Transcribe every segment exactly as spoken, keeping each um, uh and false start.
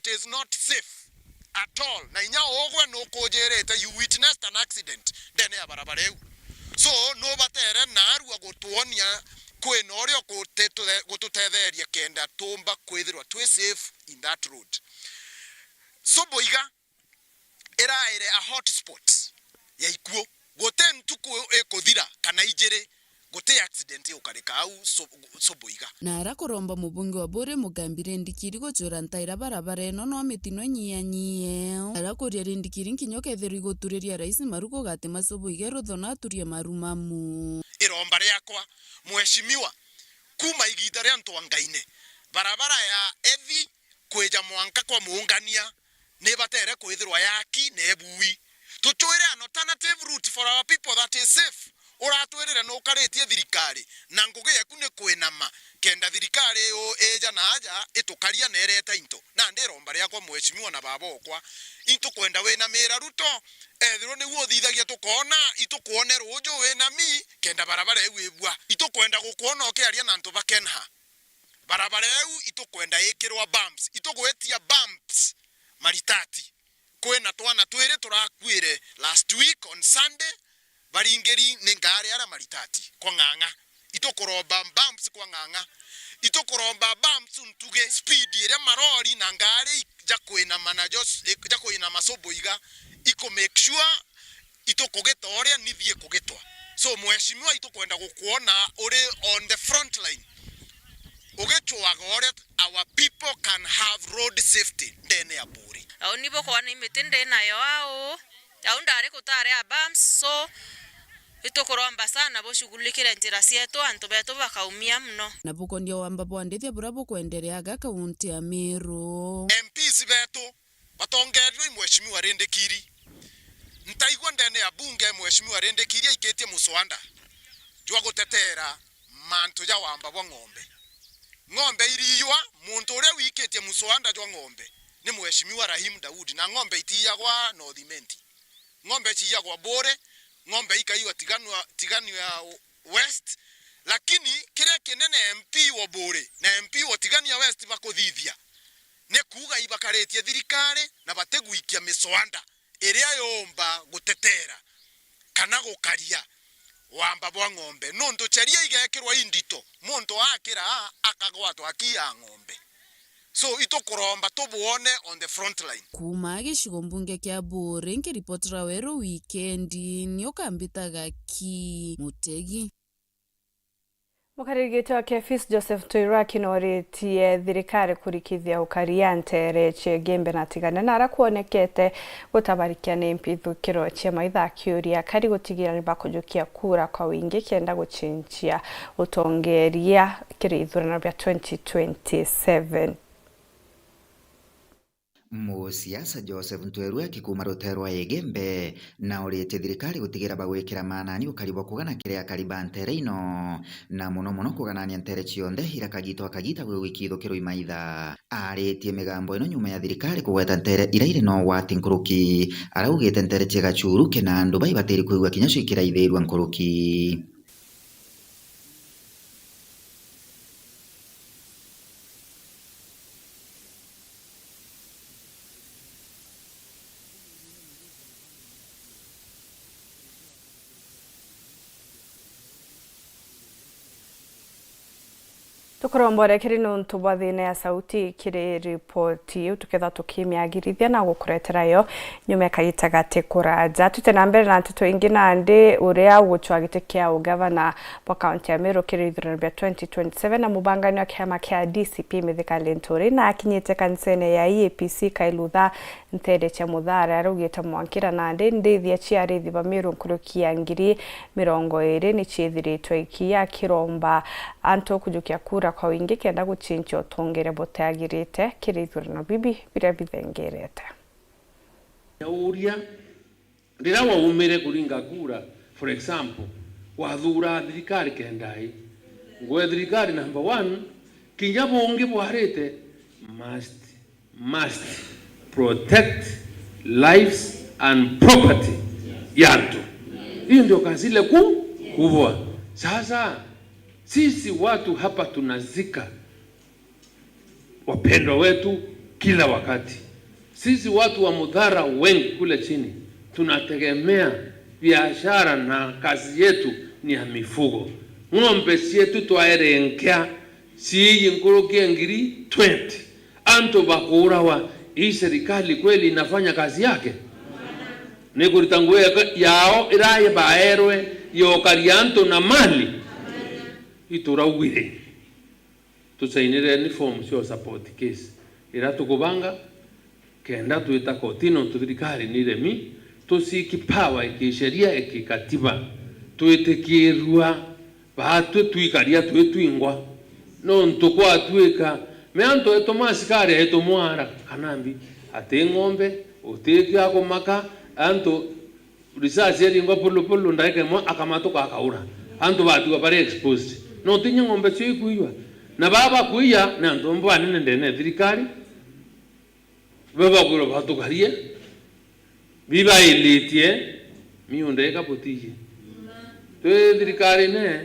it is not safe at all. Na inya ugwe nukujirite, you witnessed an accident ndene ya barabara iu. So, nubatere narua gutwonia kwina uria gutetu-, gututetheria kenda tumba kwithirwa twi safe in that road. Subuiga iraire a hotspot ya ikuo. Guti ntuku ikuthira kana ijiri guti accident igukarika au Su-, Subuiga. Na arakuromba mubunge wa Buuri Mugambi Rindikiri gucura ntaira barabara ino no mitino inyianyie. Arakuria Rindikiri nkinya ukethirwa iguturiria rais maru gugatima Subuiga rutho na aturie maru mamu. Iromba riakwa, Mheshimiwa, kuma igiita ria Ntwangaine, barabara ya Ethi kwija mwanka kwa Muungania nibatere kwithirwa yaki na ebui. Tucwire an alternative route for our people that is safe. Uratwirire nukaritie thirikari, na ngugi yeku ni kwinama, kenda thirikari iu ija na aja itukaria na ireta into. Nandi iromba riakwa, Mheshimiwa na baba okwa, itukwenda winamira Ruto, ethirwa niu uthithagia tukoona, itukwone ruuju winami, kenda barabara iu ibua. Itukwenda gukwona ukiaria na antu ba KeNHA. Barabara iu itukwenda ikirwa bumps. Itugwitia bumps maritati. Kwina twana twiri turakuire last week on Sunday, baringiri ni ngari aria maritati kwa Ng'ang'a. Itukuromba bumps kwa Ng'ang'a. Itukuromba bumps ntuge speed iria marori na ngari jakwinama najo, jakwinama Subuiga, iku make sure itukugita uria nithii ikugitwa. So, Mheshimiwa, itukwenda gukwona uri on the front line, ugicwaga uria our people can have road safety ndene ya Buuri. Au ni bukwona imiti ndi nayo au, au ndari gutari a bumps, so itukuromba sana bushughulikire njira cietu, antu betu bakaumia muno. Na bukonia wamba bwa ndithia buria bukwendereaga kaunti ya Meru. M Ps betu batongerirwe i Mheshimiwa Rindikiri. Ntaigua ndene ya bunge Mheshimiwa Rindikiri aikitie muswanda jwa gutetera mantu ja wamba bwa ng'ombe. Ng'ombe iriiywa, muntu uria wikitie muswanda jwa ng'ombe ni Mheshimiwa Rahim Daudi, na ng'ombe itiiyagwa North Imenti. Ng'ombe ciiyagwa Buuri, ng'ombe ikaiywa Tigania, Tigania West, lakini kiria kinene M P wa Buuri na M P wa Tigania West bakuthithia ni kuuga ibakaritie thirikari na batigwikia miswanda iria yumba gutetera kana gukaria wamba bwa ng'ombe, nuntu cheria igekirwa indito, muntu akira akagwatwa akiiya ng'ombe. So, itukuromba tubwone on the front line. Kuuma gicigo mbunge kia Buuri, nkiripotera Weru Wikendi, ni ukambitaga ki Mutegi. Mukariri giti wa KEPHIS Joseph Ntuirwaki nooritie thirikari kurikithia ukaria nteere cia Igembe na Tigania, na aria kwonekete gutabarikia ni mpithukiro cia maitha, akiuria akari gutigira ni bakujukia kura kwa wingi kenda gucinchia utongeria kiri ithurano bia twenty twenty-seven. Musiasa Joseph Ntwerweki kuuma ruteere rwa Igembe nauritie thirikari gutigira bagwikira maanani ukari bwa kugana kiri akari ba nteere ino, na mono mono kuganania nteere cionthe ira kagita o kagita gwi gwikithukirwa imaitha. Aaritie migambo ino nyuma ya thirikari kugweta nteere ira iri na ugwati nkuruki. Araugite nteere cia Gachuru, Kinandu, baibatiri kwigua kinya cio ikiraithirua nkuruki. Tukurombore kiri nuntu bwa thiina ya sauti kiri ripoti iu, tukethwa tukimiagirithia na gukuretera yo nyuma ya kagita gati kuraja. Tute na mbere na nteto ingi, nandi uria ugucwa giti kia ugavana bwa kaunti ya Meru kiri ithurano bia twenty twenty-seven na mubangani wa kiama kia D C P Mithika Linturi na akinyite kanisene ya E A P C Kailutha nteere cia Muthara, araugite mwankira nandi ndithia cia arithi ba Meru nkuruki ya ngiri mirongo iri ni ciithiritwe ikiya, akiromba antu kujukia kura kwa wingi kenda gucinchia utongeria butiagirite kiri ithurano bibi biria bithengerete. Nyauria, riria waumire kuringa kura, for example, wathuura thirikari kenda i, ngwe thirikari number one, kinya bungi bwarite must must protect lives and property ya antu. Hiyo ndio kazi ile kuu kubwa. Sasa sisi watu hapa tunazika wapendwa wetu kila wakati. Sisi watu wa Mudhara wengi kule chini tunategemea biashara na kazi yetu ni ya mifugo. Ng'ombe cietu twaerenkea ciiji nkuruki ya ngiri twenty. Antu bakuurawa, hii serikali kweli inafanya kazi yake? Ni kurita nguo ya-, yao iria baerwe ya ukaria antu na mali? Ituraugire tusainire ni form cia support case iria tukubanga kenda twita kotini, nontu thirikari ni iremi, tusiki power ikisheria ikikatiba, twitikirua baatwi twikaria twi twingwa. Nontu kwatwika me antu etumwa asikari etumwara kanambi, ati ng'ombe, uti kia kumaka, antu risasi eringwa pulu pulu, ndaika imwe akamatuka akaura. Antu batigwa bari exposed. No tinya ng'ombe cio ikuiywa. Na baba kuiya ni antu amwe banene ndene ya thirikari. Babakwirwa batukarie. Bibailitie. Miunda ikabutiji. Twi thirikarine.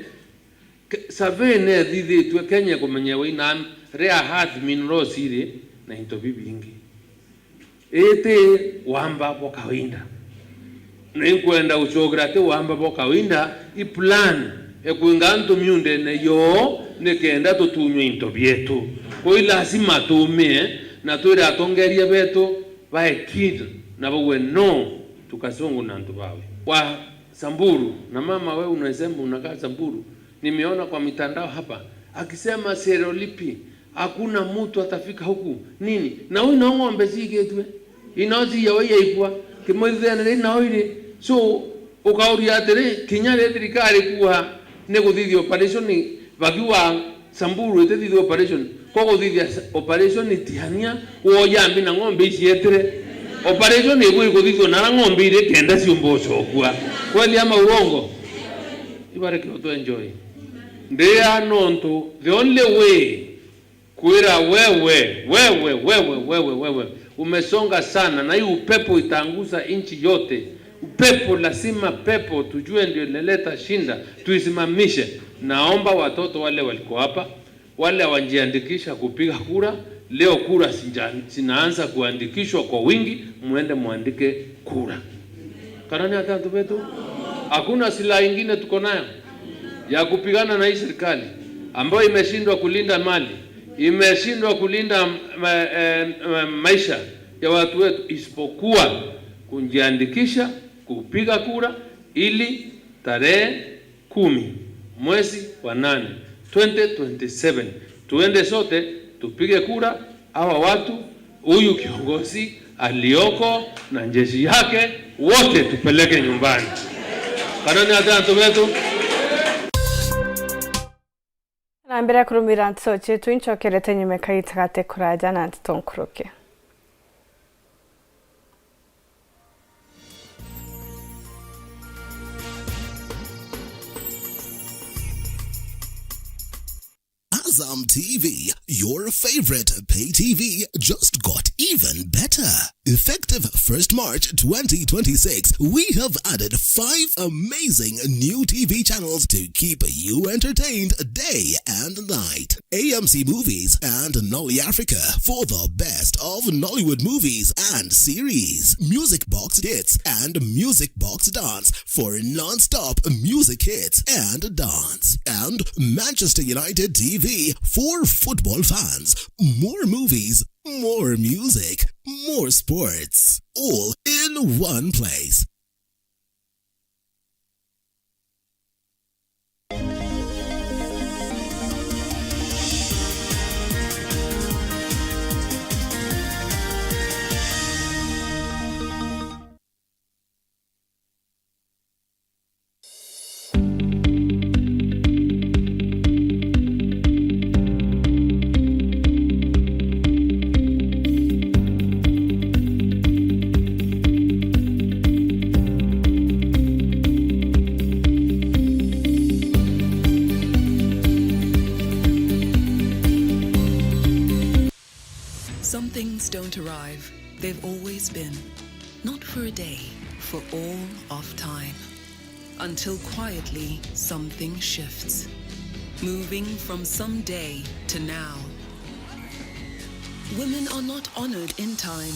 Ke-, survey nethithitue Kenya kumenyewa ina rare earth minerals iri na into bibingi. Iti wamba bwa kawaida. Na inkwenda gucokera ati wamba bwa kawaida, i plan ya kwinga antu miundene yoo nikenda tutunywe into bietu. Kwi lazima tuumie na twire atongeria betu bae kid na bauwe no tukasongo na antu bawe. Wa Samburu, na mama wewe unasema unakaa Samburu, nimeona kwa mitandao hapa akisema Serolipi hakuna mtu atafika huku nini, na huyu no ng'ombe ciigitwe ino ciyawe yaikwa kimwithene ri nao iri. So ukauria atiri, kinya ri thirikari kuga ni guthithia operation, bakiuga Samburu itithithia operation, ko guthithia s-, operation Tigania, woya mbi na ng'ombe icietire. Operation ibu ikuthithua nara ng'ombe iri kenda ciumba ucokua. Kweli ama urongo? Ibareke utu enjoy. Ndia nontu the only way kwira wewe, wewe, wewe, wewe, wewe, umesonga sana na hii upepo itaanguza nchi yote. Upepo lazima, pepo tujue ndio inaleta shinda, tuisimamishe. Naomba watoto wale waliko hapa, wale hawajiandikisha kupiga kura, leo kura zinja-, zinaanza kuandikishwa kwa wingi, muende muandike kura. Kana ni atia antu betu? Hakuna silaha ingine tuko nayo ya kupigana na hii serikali ambayo imeshindwa kulinda mali, imeshindwa kulinda ma-, eh, ma-, maisha ya watu wetu, isipokuwa kujiandikisha kupiga kura ili tarehe kumi mwezi wa nane twenty twenty-seven, tuende sote tupige kura, hawa watu, huyu kiongozi alioko na jeshi yake, wote tupeleke nyumbani. Kana ni atia antu betu? Na mbere ya kurumira nteto cietu, incokerete nyuma kaita gate kuraja na nteto nkuruki. Azam T V, your favorite pay T V, just got even better. Effective first March twenty twenty-six, we have added five amazing new T V channels to keep you entertained day and night. A M C Movies and Nolly Africa for the best of Nollywood movies and series. Music Box Hits and Music Box Dance for non-stop music hits and dance. And Manchester United T V for football fans. More movies, more music, more sports, all in one place. Some things don't arrive. They've always been. Not for a day, for all of time. Until quietly something shifts. Moving from someday to now. Women are not honored in time.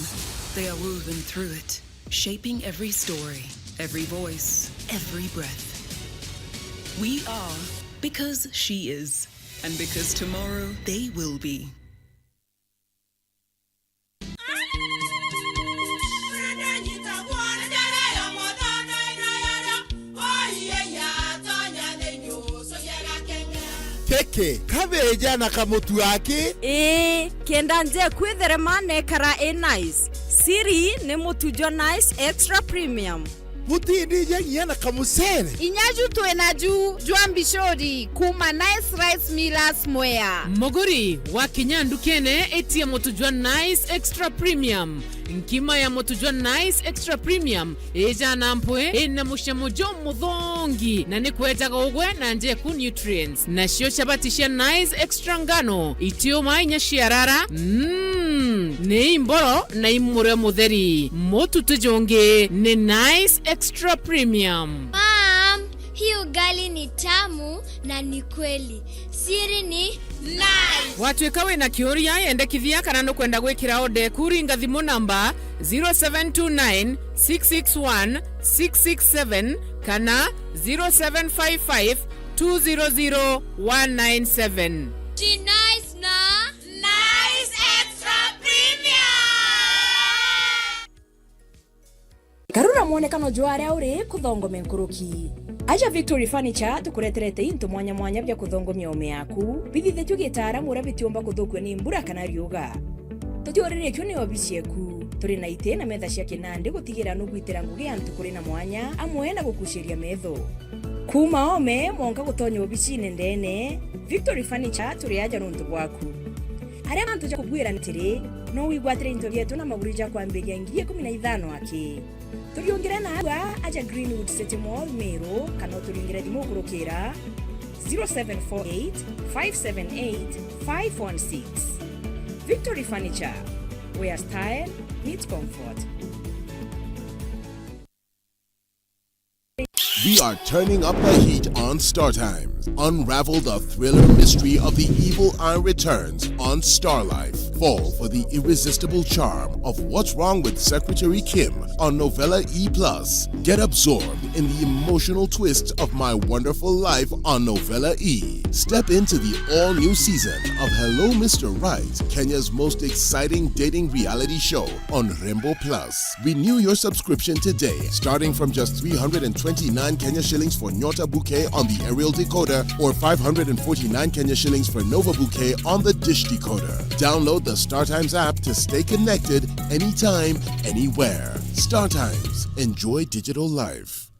They are woven through it, shaping every story, every voice, every breath. We are because she is, and because tomorrow they will be. Tiki, kabeeja na kamutu aki? Ii, kenda njeku itherema na ikara i nice. Siri ni mutu jwa Nice Extra Premium. Butindija nginya na kamucere? Inya ju twi na ju jwa mbicuri kuuma Nice Rice Millers Mwea. Muguri, wakinya ndukene, itia mutu jwa Nice Extra Premium. Nkima ya mutu jwa Nice Extra Premium ijaa na mpwi, ina mucamo jumuthongi, na ni kwejaga ugwe na njeku nutrients. Nacio chabati cia Nice Extra Ngano itiumaa inya ciarara. Mm, ni imboro na i murio mutheri. Mutu ti jungi, ni Nice Extra Premium. Mom, hii ugali ni tamu na ni kweli. Siri ni Nice. Watuika wina kiuria, yendekithia kana nukwenda gwikira order eku, ringa thimu namba zero seven two nine six six one six six seven kana zero seven five five two zero zero one nine seven. Ji Nice na Nice Extra Premium. Garura mwonekano jwa aria uri kuthongome nkuruki. Aja Victory Furniture tukureterete into mwanya mwanya bia kuthongomia ome yaku, bithithitue gitaaramu uria bitiumba kuthukua ni mbura kana riuga. Tutiuririkio ni obici eku. Turi na iti na metha cia kinandi gutigira nugwitira ngugi antu kuri na mwanya, amwe na gukuciria metho. Kuuma ome mwanka gutonya obicine ndene, Victory Furniture turi aja nuntu bwaku. Aria mantu ja kubwira ni atiri, no wigwatire into bietu na maguru ja kwambiria ngiri ikumi na ithano aki. Turiungire na agua aja Greenwood City Mall, Meru, kana uturingire thimu ukurukira zero seven four eight, five seven eight, five one six. Victory Furniture, where style meets comfort. We are turning up the heat on Star Times. Unravel the thriller mystery of the evil eye returns on Star Life. Fall for the irresistible charm of What's Wrong with Secretary Kim on Novella E plus. Get absorbed in the emotional twists of My Wonderful Life on Novella E. Step into the all-new season of Hello Mister Right, Kenya's most exciting dating reality show on Rembo Plus. Renew your subscription today, starting from just three hundred and twenty-nine Kenya shillings for Nyota Bouquet on the aerial decoder or five hundred and forty-nine Kenya shillings for Nova Bouquet on the dish decoder. Download the StarTimes app to stay connected anytime, anywhere. StarTimes. Enjoy digital life.